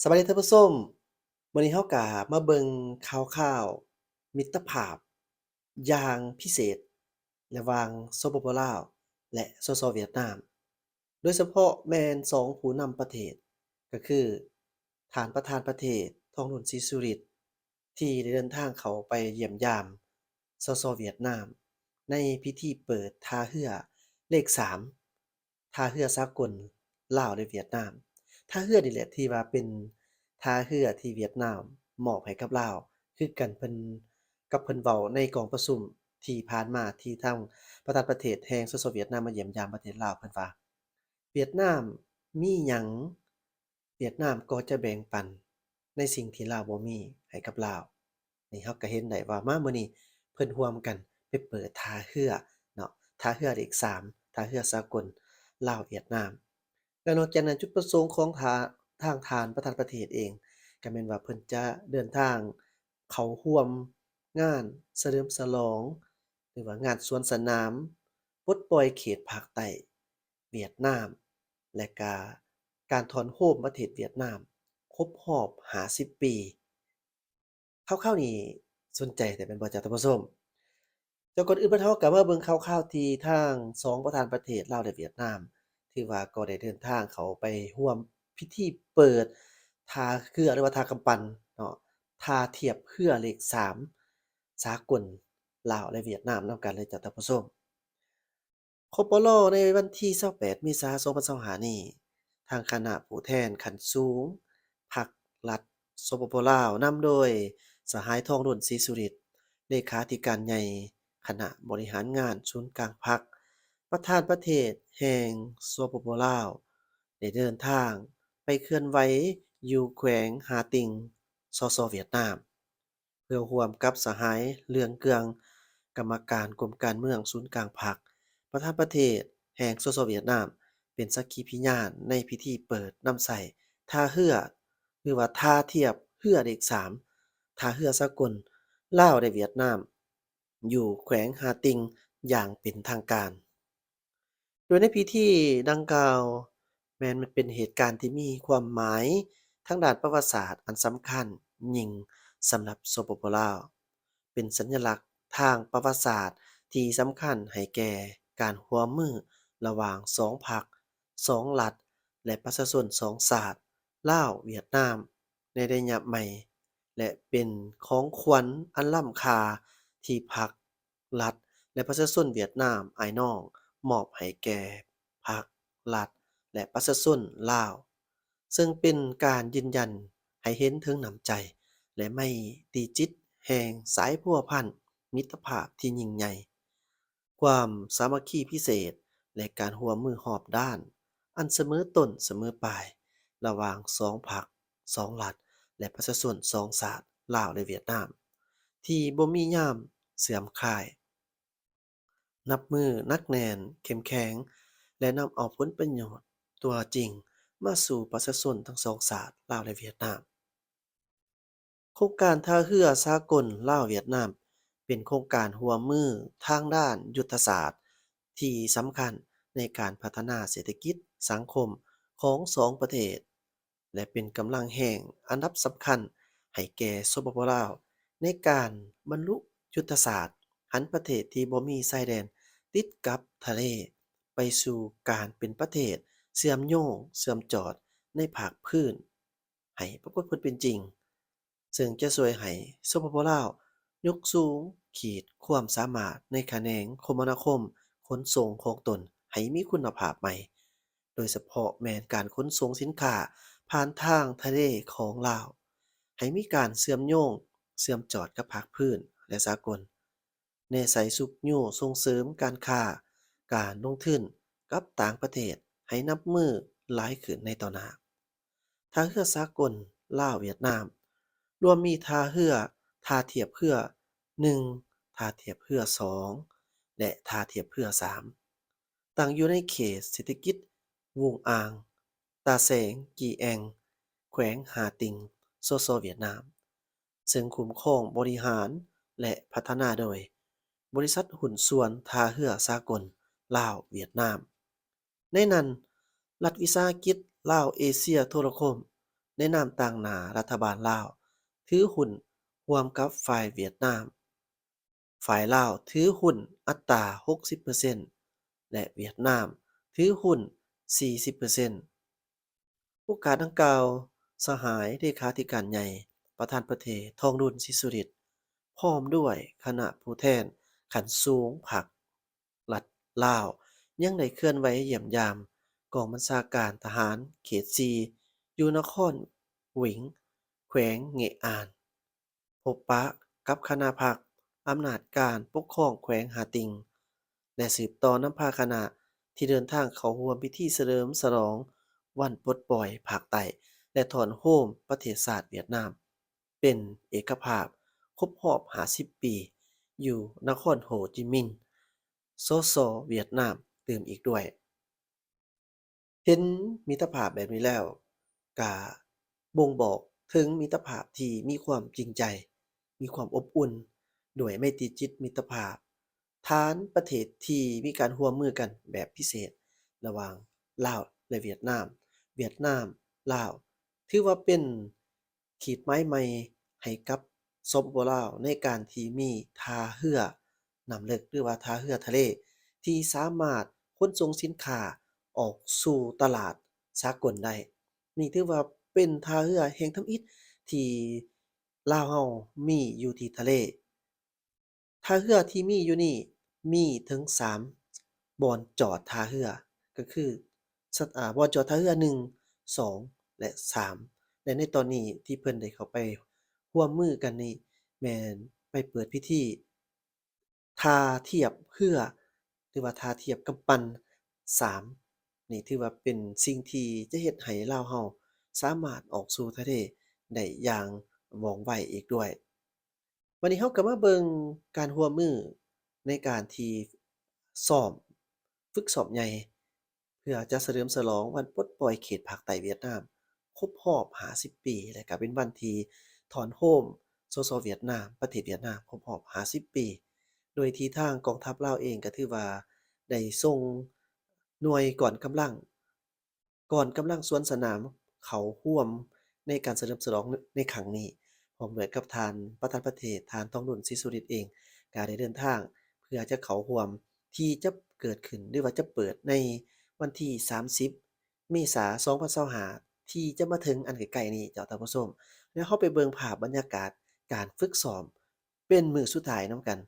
ສະບາຍດີທ່ານຜູ້ຊົມ, ມື້ນີ້ເຮົາກະມາເບິ່ງຂ່າວຄາວມິດຕະພາບຢ່າງພິເສດ ລະຫວ່າງ ສປປ ລາວ ແລະ ສສ ຫວຽດນາມ, ໂດຍສະເພາະແມ່ນສອງຜູ້ນຳປະເທດ ກໍຄືທ່ານປະທານປະເທດ ທອງລຸນ ສີສຸລິດ ທີ່ໄດ້ເດີນທາງເຂົ້າໄປຢ້ຽມຢາມ ສສ ຫວຽດນາມ ໃນພິທີເປີດທ່າເຮືອເລກສາມ ທ່າເຮືອສາກົນລາວ ແລະ ຫວຽດນາມ. ທ່າເຮືອນີ້ແຫຼະ ທີ່ວ່າເປັນທ່າເຮືອທີ່ຫວຽດນາມມອບໃຫ້ກັບລາວ ຄືກັນເພິ່ນ ກັບເພິ່ນເວົ້າໃນກອງປະຊຸມທີ່ຜ່ານມາ ທີ່ທາງປະທານປະເທດແຫ່ງ ສສ ຫວຽດນາມ ມາຢ້ຽມຢາມປະເທດລາວ ເພິ່ນວ່າ ຫວຽດນາມມີຫຍັງ ຫວຽດນາມກໍຈະແບ່ງປັນໃນສິ່ງທີ່ລາວບໍ່ມີໃຫ້ກັບລາວ. ນີ້ເຮົາກໍເຫັນໄດ້ວ່າມາມື້ນີ້ເພິ່ນຮ່ວມກັນໄປເປີດທ່າເຮືອເນາະ, ທ່າເຮືອເລກສາມ ທ່າເຮືອສາກົນລາວຫວຽດນາມ. ແລະນອກຈາກນັ້ນ ຈຸດປະສົງຂອງທ່າ ທາງທ່ານປະທານປະເທດເອງ ກໍແມ່ນວ່າເພິ່ນຈະເດີນທາງເຂົ້າຮ່ວມງານສະເຫຼີມສະຫຼອງ ຫຼືວ່າງານສວນສະໜາມປົດປ່ອຍເຂດພາກໃຕ້ຫວຽດນາມ ແລະກະການຖອນໂຮມປະເທດຫວຽດນາມຄົບຮອບຫ້າສິບປີ. ຂ່າວໆນີ້ສົນໃຈແທ້ແມ່ນບໍ່ເຈົ້າທ່ານຜູ້ຊົມ? ເຈົ້າ ກ່ອນອື່ນເບິດເຮົາກໍມາເບິ່ງຂ່າວໆທີ່ທາງສອງປະທານປະເທດລາວ ແລະ ຫວຽດນາມ ຖືວ່າກໍໄດ້ເດີນທາງເຂົ້າໄປຮ່ວມພິທີເປີດທ່າເຮືອ ຫຼືວ່າທ່າກຳປັ່ນເນາະ, ທ່າທຽບເຮືອເລກສາມ ສາກົນລາວ ແລະ ຫວຽດນາມນຳກັນເລີຍເຈົ້າທ່ານຜູ້ຊົມ. ຄປລ ໃນວັນທີຊາວແປດ ເມສາ ສອງພັນຊາວຫ້ານີ້ ທາງຄະນະຜູ້ແທນຂັ້ນສູງພັກລັດ ສປປ ລາວ ນຳໂດຍສະຫາຍ ທອງລຸນ ສີສຸລິດ ເລຂາທິການໃຫຍ່ຄະນະບໍລິຫານງານສູນກາງພັກ, ປະທານປະເທດແຫ່ງ ສປປ ລາວ ໄດ້ເດີນທາງໄປເຄື່ອນໄຫວຢູ່ແຂວງຮ່າຕິງ ສສ ຫວຽດນາມ. ເພື່ອຮ່ວມກັບສະຫາຍ ເລື່ອງເກືອງ ກຳມະການກົມການເມືອງສູນກາງພັກ, ປະທານປະເທດແຫ່ງ ສສ ຫວຽດນາມ ເປັນສັກຂີພິຍານໃນພິທີເປີດນຳໃຊ້ທ່າເຮືອ ຫຼືວ່າທ່າທຽບເຮືອເລກສາມ ທ່າເຮືອສາກົນລາວ ແລະ ຫວຽດນາມ ຢູ່ແຂວງຮ່າຕິງຢ່າງເປັນທາງການ. ໂດຍໃນພິທີດັ່ງກ່າວ ແມ່ນມັນເປັນເຫດການທີ່ມີຄວາມໝາຍທາງດ້ານປະຫວັດສາດອັນສຳຄັນຍິ່ງສຳລັບ ສປປ ລາວ, ເປັນສັນຍະລັກທາງປະຫວັດສາດທີ່ສຳຄັນໃຫ້ແກ່ການຮ່ວມມືລະຫວ່າງສອງພັກ, ສອງລັດ ແລະ ປະຊາຊົນສອງຊາດ ລາວ-ຫວຽດນາມ ໃນໄລຍະໃໝ່ ແລະ ເປັນຂອງຂວັນອັນລ້ຳຄ່າທີ່ພັກ ລັດ ແລະ ປະຊາຊົນຫວຽດນາມອ້າຍນ້ອງ ມອບໃຫ້ແກ່ພັກ, ລັດ ແລະ ປະຊາຊົນລາວ, ເຊິ່ງເປັນການຢືນຢັນໃຫ້ເຫັນເຖິງນ້ຳໃຈ ແລະ ໄມຕີຈິດແຫ່ງສາຍພົວພັນມິດຕະພາບທີ່ຍິ່ງໃຫຍ່, ຄວາມສາມັກຄີພິເສດ ແລະ ການຮ່ວມມືຮອບດ້ານ ອັນສະເໝີຕົ້ນສະເໝີປາຍ ລະຫວ່າງສອງພັກ, ສອງລັດ ແລະ ປະຊາຊົນສອງຊາດ ລາວ ແລະ ຫວຽດນາມ ທີ່ບໍ່ມີຍາມເສື່ອມຄາຍ, ນັບມື້ໜັກແໜ້ນເຂັ້ມແຂງ ແລະ ນຳເອົາຜົນປະໂຫຍດຕົວຈິງມາສູ່ປະຊາຊົນທັງສອງຊາດ ລາວ ແລະ ຫວຽດນາມ. ໂຄງການທ່າເຮືອສາກົນລາວ-ຫວຽດນາມ ເປັນໂຄງການຮ່ວມມືທາງດ້ານຍຸດທະສາດທີ່ສຳຄັນໃນການພັດທະນາເສດຖະກິດສັງຄົມຂອງສອງປະເທດ ແລະ ເປັນກຳລັງແຮງອັນດັບສຳຄັນໃຫ້ແກ່ ສປປ ລາວ ໃນການບັນລຸຍຸດທະສາດຫັນປະເທດທີ່ບໍ່ມີຊາຍແດນຕິດກັບທະເລ ໄປສູ່ການເປັນປະເທດເຊື່ອມໂຍງເຊື່ອມຈອດໃນພາກພື້ນ ໃຫ້ປາກົດຜົນເປັນຈິງ, ເຊິ່ງຈະຊ່ວຍໃຫ້ ສປປ ລາວ ຍົກສູງຂີດຄວາມສາມາດໃນຂະແໜງຄົມມະນາຄົມຂົນສົ່ງຂອງຕົນໃຫ້ມີຄຸນນະພາບໃໝ່, ໂດຍສະເພາະແມ່ນການຂົນສົ່ງສິນຄ້າຜ່ານທາງທະເລຂອງລາວ ໃຫ້ມີການເຊື່ອມໂຍງເຊື່ອມຈອດກັບພາກພື້ນ ແລະ ສາກົນ. ແນໃສ່ຊຸກຍູ້ສົ່ງເສີມການຄ້າ, ການລົງທຶນກັບຕ່າງປະເທດໃຫ້ນັບມື້ຫຼາຍຂຶ້ນໃນຕໍ່ໜ້າ. ທ່າເຮືອສາກົນລາວ-ຫວຽດນາມ ລວມມີທ່າເຮືອ, ທ່າທຽບເຮືອໜຶ່ງ, ທ່າທຽບເຮືອສອງ ແລະ ທ່າທຽບເຮືອສາມ ຕັ້ງຢູ່ໃນເຂດເສດຖະກິດວຸງອາງ, ຕາແສງ, ກີແອງ, ແຂວງຮ່າຕິງ, ສສ ຫວຽດນາມ. ເຊິ່ງຄຸ້ມຄອງ, ບໍລິຫານ ແລະ ພັດທະນາໂດຍ ບໍລິສັດຫຸ້ນສ່ວນທ່າເຮືອສາກົນລາວ-ຫວຽດນາມ. ໃນນັ້ນ, ລັດວິສາຫະກິດລາວເອເຊຍໂທລະຄົມ ໃນນາມຕາງໜ້າລັດຖະບານລາວ ຖືຫຸ້ນຮ່ວມກັບຝ່າຍຫວຽດນາມ. ຝ່າຍລາວຖືຫຸ້ນອັດຕາ ຫົກສິບເປີເຊັນ ແລະ ຫວຽດນາມຖືຫຸ້ນ ສີ່ສິບເປີເຊັນ. ໂອກາດດັ່ງກ່າວ, ສະຫາຍເລຂາທິການໃຫຍ່ ປະທານປະເທດ ທອງລຸນ ສີສຸລິດ ພ້ອມດ້ວຍຄະນະຜູ້ແທນຂັ້ນສູງພັກ ລັດລາວ ຍັງໄດ້ເຄື່ອນໄຫວຢ້ຽມຢາມກອງບັນຊາການທະຫານເຂດສີ່ ຢູ່ນະຄອນຫວິງ ແຂວງເງະອານ, ພົບປະກັບຄະນະພັກອຳນາດການປົກຄອງແຂວງຫາຕິງ ແລະ ສືບຕໍ່ນຳພາຄະນະທີ່ເດີນທາງເຂົ້າຮ່ວມພິທີສະເຫຼີມສະຫຼອງວັນປົດປ່ອຍພາກໃຕ້ ແລະ ຖອນໂຮມປະເທດຊາດຫວຽດນາມ ເປັນເອກະພາບຄົບຮອບຫ້າສິບປີ ຢູ່ນະຄອນໂຮຈິມິນ ສສ ຫວຽດນາມຕື່ມອີກດ້ວຍ. ເຫັນມິດຕະພາບແບບນີ້ແລ້ວ ກະບົ່ງບອກເຖິງມິດຕະພາບທີ່ມີຄວາມຈິງໃຈ, ມີຄວາມອົບອຸ່ນ, ດ້ວຍໄມຕີຈິດມິດຕະພາບ ຖານປະເທດທີ່ມີການຮ່ວມມືກັນແບບພິເສດ ລະຫວ່າງລາວ ແລະ ຫວຽດນາມ, ຫວຽດນາມ ລາວ ຖືວ່າເປັນ ຂີດໝາຍໃໝ່ໃຫ້ກັບ ສປປ ລາວ ໃນການທີ່ມີທ່າເຮືອນ້ຳເລິກ ຫຼືວ່າທ່າເຮືອທະເລ ທີ່ສາມາດຂົນສົ່ງສິນຄ້າອອກສູ່ຕະຫຼາດສາກົນໄດ້. ນີ້ຖືວ່າເປັນທ່າເຮືອແຫ່ງທຳອິດທີ່ລາວເຮົາມີຢູ່ທີ່ທະເລ. ທ່າເຮືອທີ່ມີຢູ່ນີ້ມີເຖິງສາມບ່ອນຈອດທ່າເຮືອ ກໍຄື ສະ ອາ ບ່ອນຈອດທ່າເຮືອໜຶ່ງ ສອງ ແລະ ສາມ ແລະ ໃນຕອນນີ້ທີ່ເພິ່ນໄດ້ເຂົ້າໄປຮ່ວມມືກັນນີ້ ແມ່ນໄປເປີດພິທີທ່າທຽບເຮືອ ຫຼືວ່າທ່າທຽບກຳປັ່ນສາມ ນີ້ຖືວ່າເປັນສິ່ງທີ່ຈະເຮັດໃຫ້ລາວເຮົາສາມາດອອກສູ່ທະເລໄດ້ຢ່າງວ່ອງໄວອີກດ້ວຍ. ບັດນີ້ເຮົາກໍມາເບິ່ງການຮ່ວມມືໃນການທີ່ຊ້ອມ ຝຶກຊ້ອມໃຫຍ່ ເພື່ອຈະສະເຫຼີມສະຫຼອງວັນປົດປ່ອຍເຂດພາກໃຕ້ຫວຽດນາມຄົບຮອບຫ້າສິບປີ ແລະ ກໍເປັນວັນທີ່ຖອນໂຮມ ສສ ຫວຽດນາມ ປະເທດຫວຽດນາມຄົບຮອບຫ້າສິບປີ ໂດຍທີ່ທາງກອງທັບລາວເອງກໍຖືວ່າໄດ້ສົ່ງໜ່ວຍກອນກຳລັງ ກ່ອນກຳລັງສວນສະໜາມເຂົ້າຮ່ວມໃນການສະເຫຼີມສະຫຼອງໃນຄັ້ງນີ້ ພ້ອມດ້ວຍກັບທ່ານປະທານປະເທດ ທ່ານ ທອງລຸນ ສີສຸລິດ ເອງ ກໍໄດ້ເດີນທາງເພື່ອຈະເຂົ້າຮ່ວມ ທີ່ຈະເກີດຂຶ້ນ ຫຼືວ່າຈະເປີດໃນວັນທີສາມສິບ ເມສາ ສອງພັນຊາວຫ້າ ທີ່ຈະມາເຖິງອັນໃກ້ໆນີ້ເຈົ້າທ່ານຜູ້ຊົມ. ແລ້ວເຮົາໄປເບິ່ງພາບບັນຍາກາດການຝຶກຊ້ອມເປັນມື້ສຸດທ້າຍນຳກັນ.